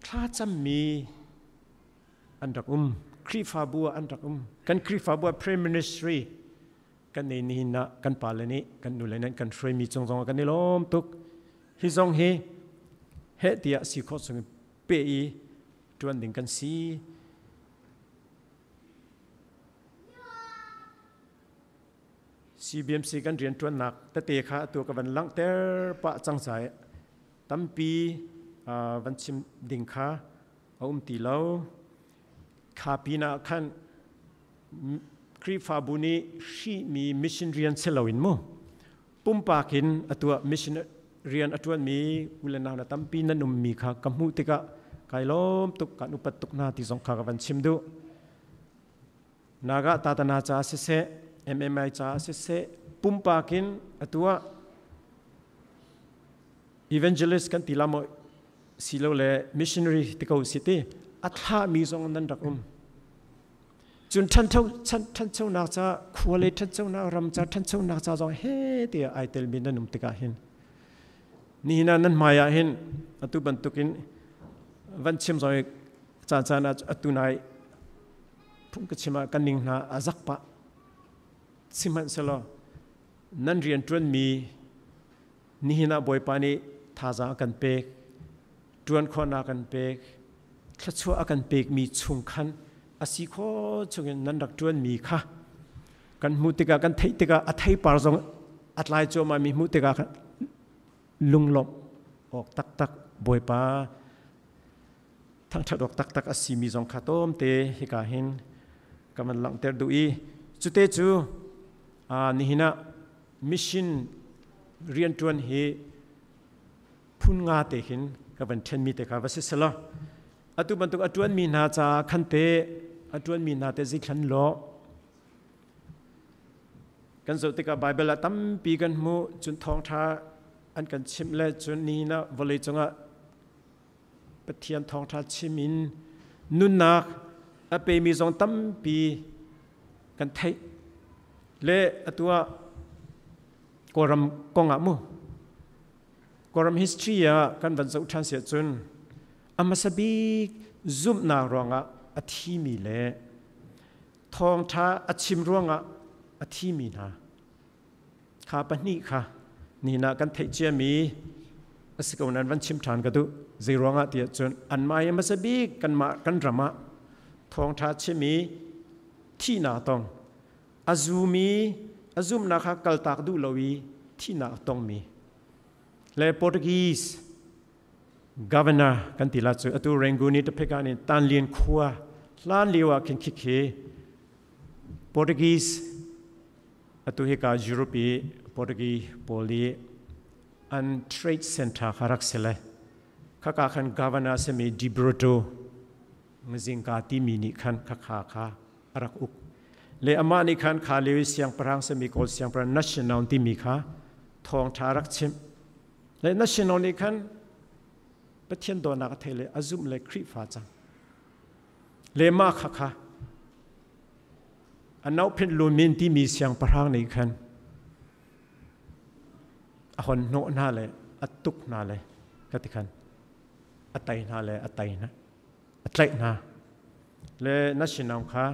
thla cammi an rak um. Khrihfabu ah an rak um. Kan Khrihfabu ah prayer ministry kan nei nihin ah kan pale nih kan nule nih kan hruaimi cung zong ah kan i lawm tuk. Hi zong hi heh tiah si khawh chung pe i ṭuan ding kan si. CBMC kan rianṭuannak tete kha atu ka van langhter pah cang caah tampi van chim ding kha a um ti lo. Kha pinah khan Khrihfabu nih hrihmi mission rian si loin mu pumpak in a tuah mission rian a ṭuanmi u le nau na tampi nan ummi kha ka hmuh tikah kai lawm tuk, kan upat tuk hna ti zong kha ka van chim duh. Naga tatana ca siseh, MMI ca siseh, pumpak in a tuah evangelist kan ti la maw silole missionary ti ko si ti a thlahmi zong nan rak um. Cun ṭhanchonak ca, khua le ṭhanchonak, ram ca ṭhanchonak ca zong he tiah ai telmi nan um tikah hin nihin ah nan hmai ah hin atu bantukin van chim zong i caan caan ah atu nai phung ka chim ah kan ning hna a zak pah. Sihmanhsehlaw nan rian ṭuanmi nihin ah Bawipa nih thazaang a kan pek, ṭuan khawhnak a kan pek, thluachuah a kan pekmi chung khan a si khawh chungin nan rak ṭuanmi kha kan hmuh tikah, kan theih tikah, a theipar zong a tlai cuahmahmi hmuh tikah khan lunglawmh awk taktak, Bawipa thangṭhat awk taktak a simi zong kha tlawmte hika hin ka van langhter duh i cute cu nihin ah mission rianṭuan hi phun nga te hin ka van ṭhenmi te kha va si selaw atu bantuk a ṭuanmi hna ca khan te a ṭuanmi hna te zithlan law kan zoh tikah Bible ah tampi kan hmuh. Cun thawngṭha an kan chimh le cun nihin ah vawlei cungah Pathian thawngṭha chim in nunnak a pemi zong tampi kan theih le atu ah Kawlram kong ah mu Kawlram history ah kan van zoh ṭhan si ahcun a hmasa bik zumhnak ruangah a thimi le thawngṭha a chim ruangah a thimi hna kha pahnih kha nihin ah kan theih ciami a si ko nain van chim ṭhan ka duh. Zei ruangah tiah cun anmah hi hmasa bik kanmah kan ram ah thawngṭha chim i thihnak tong a zumi, a zumhnak kha kaltak duh lo i thihnak a tongmi le Portuguese governor kan ti la cu atu Rangoon i Topeka nih Tanlin khua hlan lio ah khin khikhi Portuguese atu hika Europe i Portuguese pawl i an trade center kha rak si le khaka khan governor simi De Brito Ngzingka timi nih khan khakha kha a rak uk le amah nih khan kha lio i siangpahrang simi Kawl siangpahrang National timi kha thawngṭha rak chimh le National nih khan Pathian dawtnak a thei le a zumh le Khrihfa cang le mah kha kha a nauphen lumin timi siangpahrang nih khan a hon hnawh hna le a tuk hna le ka ti khan a tai hna le a tai hna a tlaih hna le na sinam kha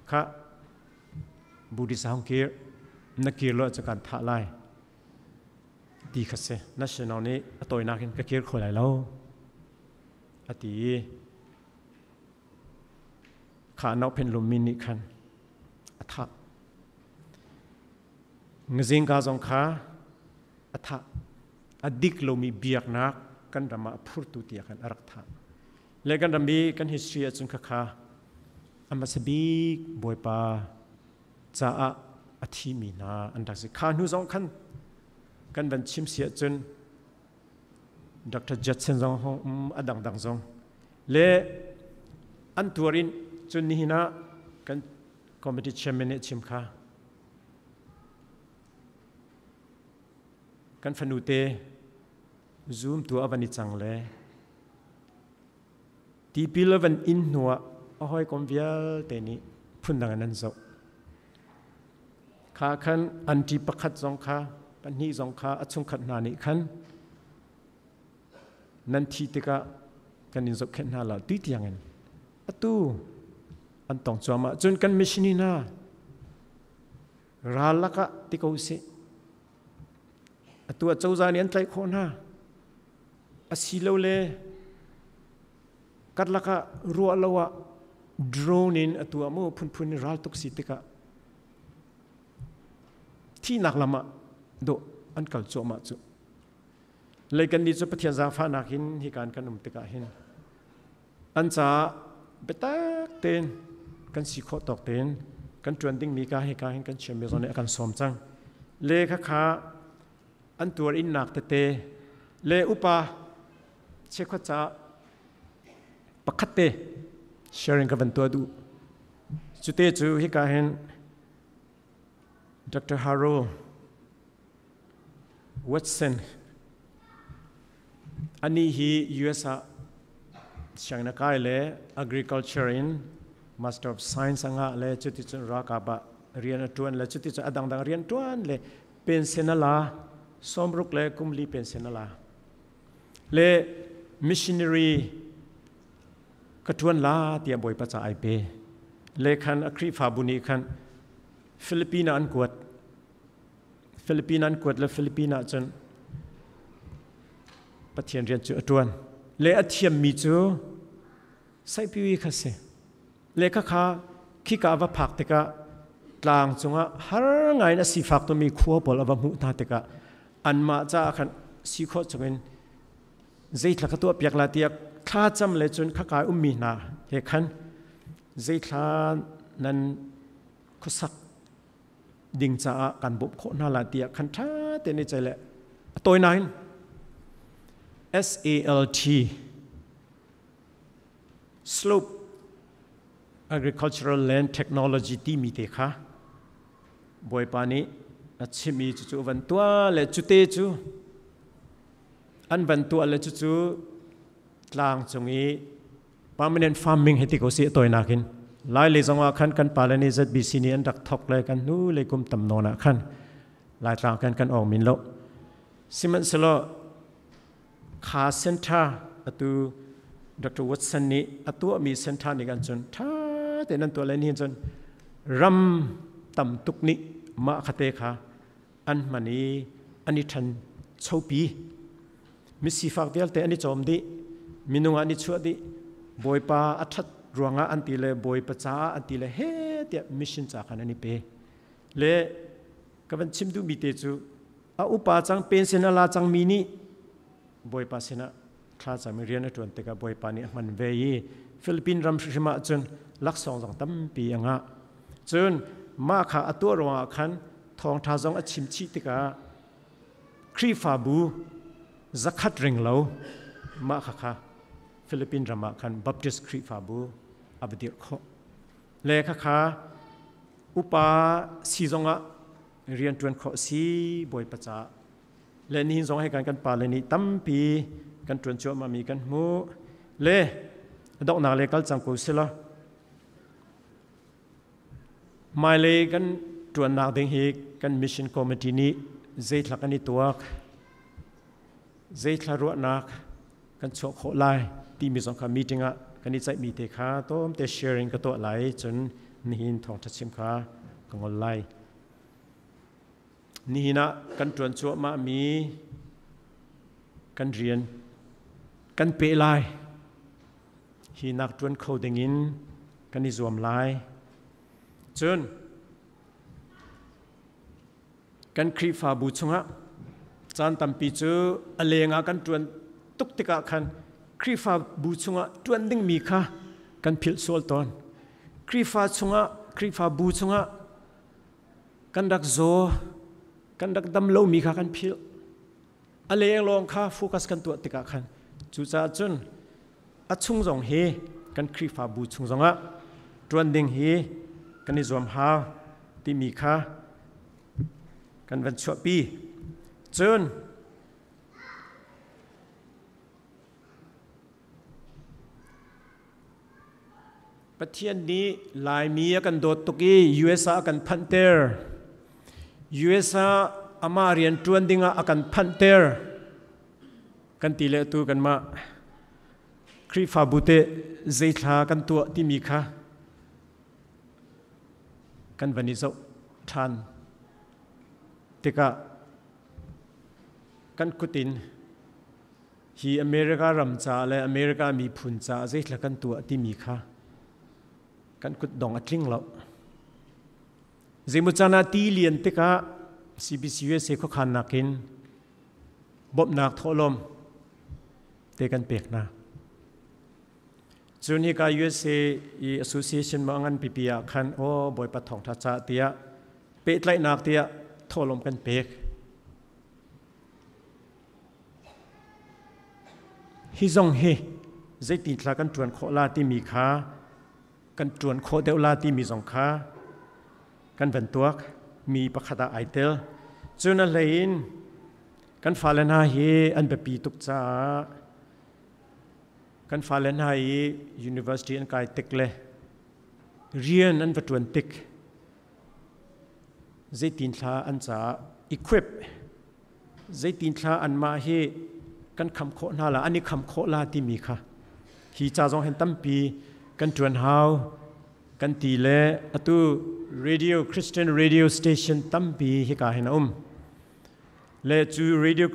kha Buddhist hong kir na kir lo cu kan thah lai ti kha si. Na sinam nih a tawinak in ka kir kho lai lo a ti i kha nophen lummi nih khan a thah. Ngazingka zong kha a thah. A dik lomi biaknak kan ram ah phurtu tiah khan a rak thah. Le kan ram i kan history ahcun khakha a hmasa bik Bawipa caah a thimi hna an rak si. Kha hnu zong khan kan van chim si ahcun Dr. Judson zong a dangdang zong le. An tuar in cun nihin ah kan committee chairman nih chim kha kan fanu te zoom tu a van i cang le tipil a van in hnuah a hawikom vialte nih phundang in an zoh. Kha khan anti pakhat zong kha pahnih zong kha a chungkhat hna nih khan nan thi tikah kan in zohkhenh hna la ti tiang in atu an tong cuahmah. Cun kan missionary hna ral lakah ti ko sih, atu ah cozah nih an tlaih khawh hna asilole karlak ah ruah lo ah drone in atu ah mu phunphun in ral tuk si tikah thihnak lam ah dawh an kal cuahmah cu. Lei kan nih cu Pathian zaangfahnak in hikan kan um tikah hin an caah biatak tein kan si khawh tawk tein kan ṭuan dingmi ka hika hin kan chiammi zong nih a kan sawm cang. Le khakha an tuar innak tete le upa cheukhat caah pakhat te sharing ka van tuah duh. Cute cu hika hin Dr. Harold Watson anih hi US ah sianginn a kai le agriculture in Master of Science a ngah le cuticun ralkap ah rian a ṭuan le cuticun a dangdang rian ṭuan le pension a la, 60 le kum li pension a la le missionary ka ṭuan la tiah Bawipa ca ai pe le khan a Khrihfabu nih khan Philippine ah an kuat. Philippine an kuat le Philippine ah cun Pathian rian cu a ṭuan le a thiammi cu saipiwi kha si le khakha khika va phak tikah tlang cungah har ngai in a sifak tumi khua pawl a va hmuh hna tikah anmah caah khan si khawh chungin zeithla ka tuah piak la tiah thla cam le cun khaka ummi hna he khan zeithla nan khuasak ding caah kan bawmh khawh hna lai tiah khan ṭha tein i ceih le a tawi nain SALT, Slope Agricultural Land Technology timi te kha Bawipa nih a chimmi cucu van tuah le cute cu an van tuah le cucu tlang cung i permanent farming hi ti ko si. A tawinak in lai le zong ah khan kan pale nih ZBC nih an rak thok le kan hnu le kum tam nawn ah khan Laitlang kan kan ong min lo. Sihmanhsehlaw kha center atu Dr. Watson nih a tuahmi center nih kan cun tha tein an tuah le ni cun ram tam tuk nih mah khate kha an hman i an i ṭhan chopi, misifak vialte an i cawm dih, minung ah an i chuah dih. Bawipa a ṭhat ruangah an ti le Bawipa caah an ti le he tiah mission ca khan an i pe le ka van chim duhmi te cu a upa cang, pension a la cangmi nih Bawipa sinah thla cam i rian a ṭuan tikah Bawipa nih a hman ve i Philippine ram hrimhrim ah cun laksawng zong tampi a ngah. Cun mah kha a tuah ruangah khan thawngṭha zong a chim chih tikah Khrihfabu 100 ring lo mah kha kha Philippine ram ah khan Baptist Khrihfabu a va dirh khawh le khakha upa si zongah rian ṭuan khawh si Bawipa caah le nihin zong he kan kan pale nih tampi kan ṭuan cuahmah mi kan hmuh le donghnak le kal cang ko sila. Hmailei kan ṭuannak ding hi kan mission committee nih zeithla kan i tuak, zeithla ruahnak kan chuah khawh lai timi zong kha meeting ah kan i ceihmi te kha tlawmte sharing ka tuah lai, cun nihin thawngṭha chim kha ka ngol lai. Nihin ah kan ṭuan cuahmahmi kan rian kan peh lai. Hi nak ṭuan kho dingin kan i zuam lai. Cun kan Khrihfabu chungah caan tampi cu a leng ah kan ṭuan tuk tikah khan Khrihfabu chungah ṭuan dingmi kha kan philh sual tawn. Khrihfa chungah, Khrihfabu chungah kan rak zaw, kan rak dam lomi kha kan philh. A leng lawng kha focus kan tuah tikah khan cucaah cun a chung zong hi Kan Khrihfabu chung zongah ṭuan ding hi kan i zuam hau timi kha kan van chuahpi. Cun Pathian nih Laimi a kan dawt tuk i US ah a kan phanhter. US ah amah rian ṭuan dingah a kan phanhter. Kan ti le tu kanmah Khrihfabu teh zeithla kan tuah timi kha kan van i zoh ṭhan tikah kan kut in hi America ram caah le America miphun caah zeithla kan tuah timi kha kan kut dong a tling lo. Zeimaw caan ah ti lian tikah CBCUSA khuakhannak in bawmhnak thawhlawm te kan pek hna. Cun hika USA i association ma ngan pipi ah khan aw Bawipa thawngtha ca tiah pehtlaihnak tiah thawhlawm kan pek. Hi zong hi zeiti thla kan ṭuan khawh la timi kha kan ṭuan khawh deuh la timi zong kha kan van tuak mi pakhat ah ai tel. Cun a hlei in kan fale hna hi an biapi tuk caah kan fale hna i university an kai tik le rian an va ṭuan tik zeitin thla an caah equip zeitin thla anmah hi kan kham khawh hna la an i kham khawh la timi kha hi ca zong hen tampi kan ṭuan hau kan ti le atu radio Christian radio station tampi hika hin a um le cu radio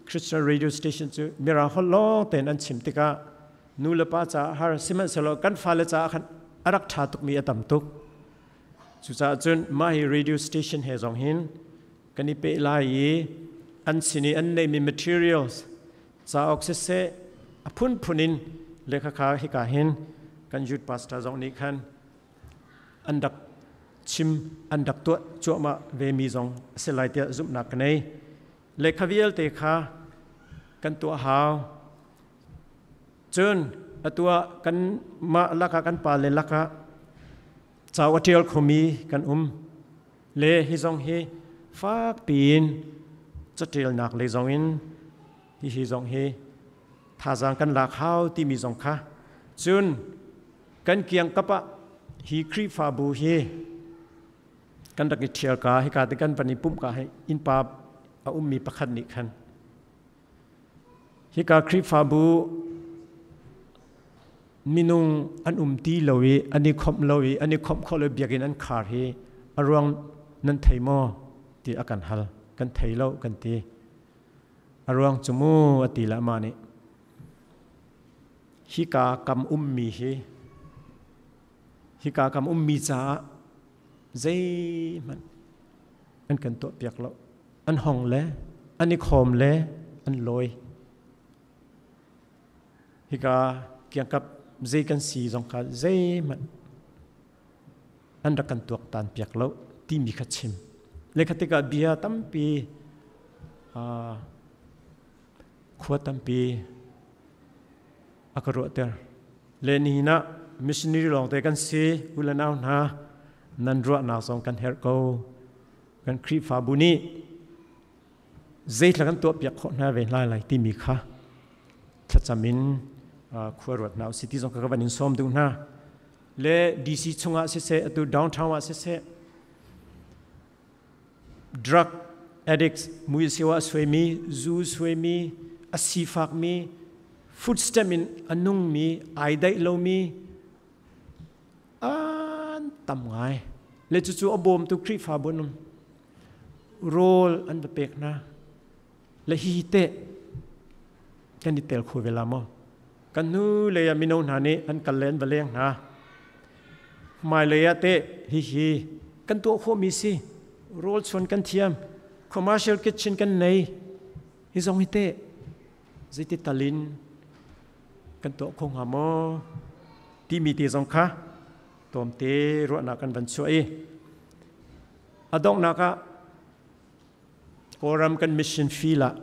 Christian radio station cu mirang holh lawng tein an chim tikah nu le pa caah har sihmanhsehlaw kan fale caah khan a rak ṭha tukmi a tam tuk. Cucaah cun mah hi radio station he zong hin kan i peh lai i an sin i an neihmi materials cauk siseh a phunphun in lehkha kha hika hin kan youth pastor zong nih khan an rak chim an rak tuah cuahmah ve mi zong a si lai tiah zumhnak ka nei. Lehkha vialte kha kan tuah hau. Cun atu ah kan mah lakah kan pale lakah cau a ṭial khomi kan um. Le hi zong hi fak piin caṭialnak lei zong in hihi zong hi thazaang kan lak hau timi zong kha cun kan kiangkap ah hi Khrihfabu hi kan rak i ṭhial ka hika te kan van i pumh ka hi innpa a ummi pakhat nih khan hika Khrihfabu minung an um ti lo i an i khawmh lo i an i khawmh khawh lo biakinn an khar hi a ruang nan thei maw ti a kan hal. Kan thei lo kan ti. A ruang cu mu a ti la mah nih hika kam ummi hi hika kam ummi caah zeihmanh an kan tuah piak lo. An hong le an i khawm le an lawi. Hika kiangkap zei kan si zong kha zeihmanh an rak kan tuaktan piak lo timi kha chim. Le kha tikah bia tampi khua tampi a ka ruahter. Le nihin ah missionary lawngte kan si u le nau hna nan ruahnak zong kan herh ko. Kan Khrihfabu nih zeithla kan tuah piak khawh hna ve hna lai timi kha thlacam in khua ruat hna usih ti zong ka van in sawm duh hna. Le DC chungah siseh atu downtown ah siseh drug addicts muisewa suaimi zu suaimi a sifakmi food stamp in a nungmi ai daih lomi an tam ngai. Le cucu a bawmtu Khrihfabu an um. Rawl an va pek hna. Le hi teh kan i tel kho ve la maw? Kan hnu lei ah mino hna nih an kal le an va leng hna. Hmailei ah teh hihi kan tuah khawhmi si. Rawl chuan kan thiam. Commercial kitchen kan nei. Hi zong hi teh zeiti tal in kan tuah kho hnga maw timi te zong kha tlawmte ruahnak kan van chuah i a donghnak ah Kawlram kan mission field ah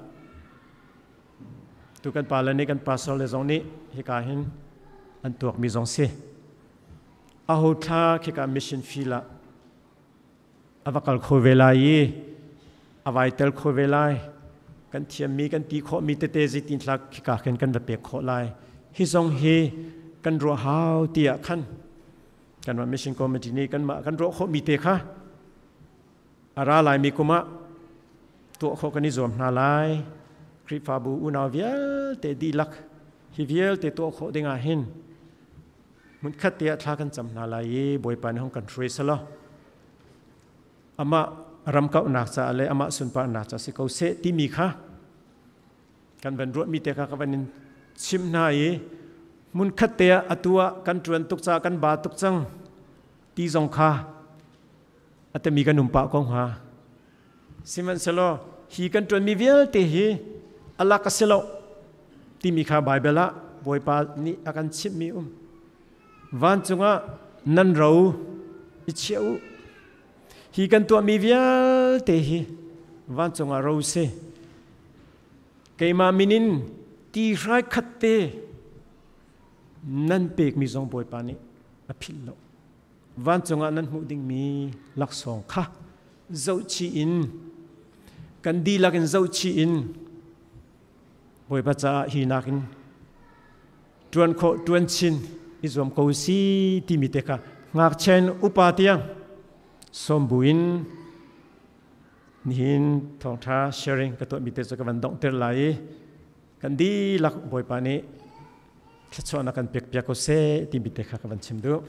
tu kan pa le nih kan pastor le zong nih hika hin an tuak mi zong si. Aho thla khika mission field ah a va kal kho ve lai i a vai tel kho ve lai. Kan thiammi kan ti khawhmi tete zeitin thlak khika khin kan va pek khawh lai. Hi zong hi kan ruah hau tiah khan kanmah mission committee nih kanmah kan ruah khawhmi te kha a ra laimi kum ah tuah khawh kan i zuam hna lai. Khrihfabu unau vialte dihlak hi vialte tuah khawh ding ah hin hmunkhat te ah thla kan cam hna lai i Bawipa nih hong kan hruai selaw amah ram kauhnak caah le amah sunparnak caah si ko seh timi kha kan van ruahmi te kha ka van in chimh hna i hmunkhat te ah atu ah kan ṭuan tuk caah kan ba tuk cang ti zong kha a tami kan um pah ko hnga. Sihmanhsehlaw hi kan ṭuanmi vialte hi alak a si lo timi kha Baibal ah Bawipa nih a kan chimhmi um. Vancung ah nan ro i chiah u. Hi kan tuahmi vialte hi vancung ah ro si. Keimah min in ti hrai khat te nan pekmi zong Bawipa nih a philh lo. Vancung ah nan hmuh dingmi laksawng kha zohchih in kan dihlak in zohchih in Bawipa caah hi nakin ṭuan khawh ṭuan chin i zuam ko si timi te kha ngakchia in upa tiang sawm buin nihin thawngṭha sharing ka tuahmi te cu ka van donghter lai i kan dihlak Bawipa nih thluachuahnak kan pek piak ko seh timi te kha ka van chim duh.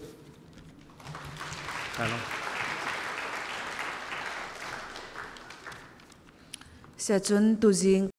Siacun tuzing.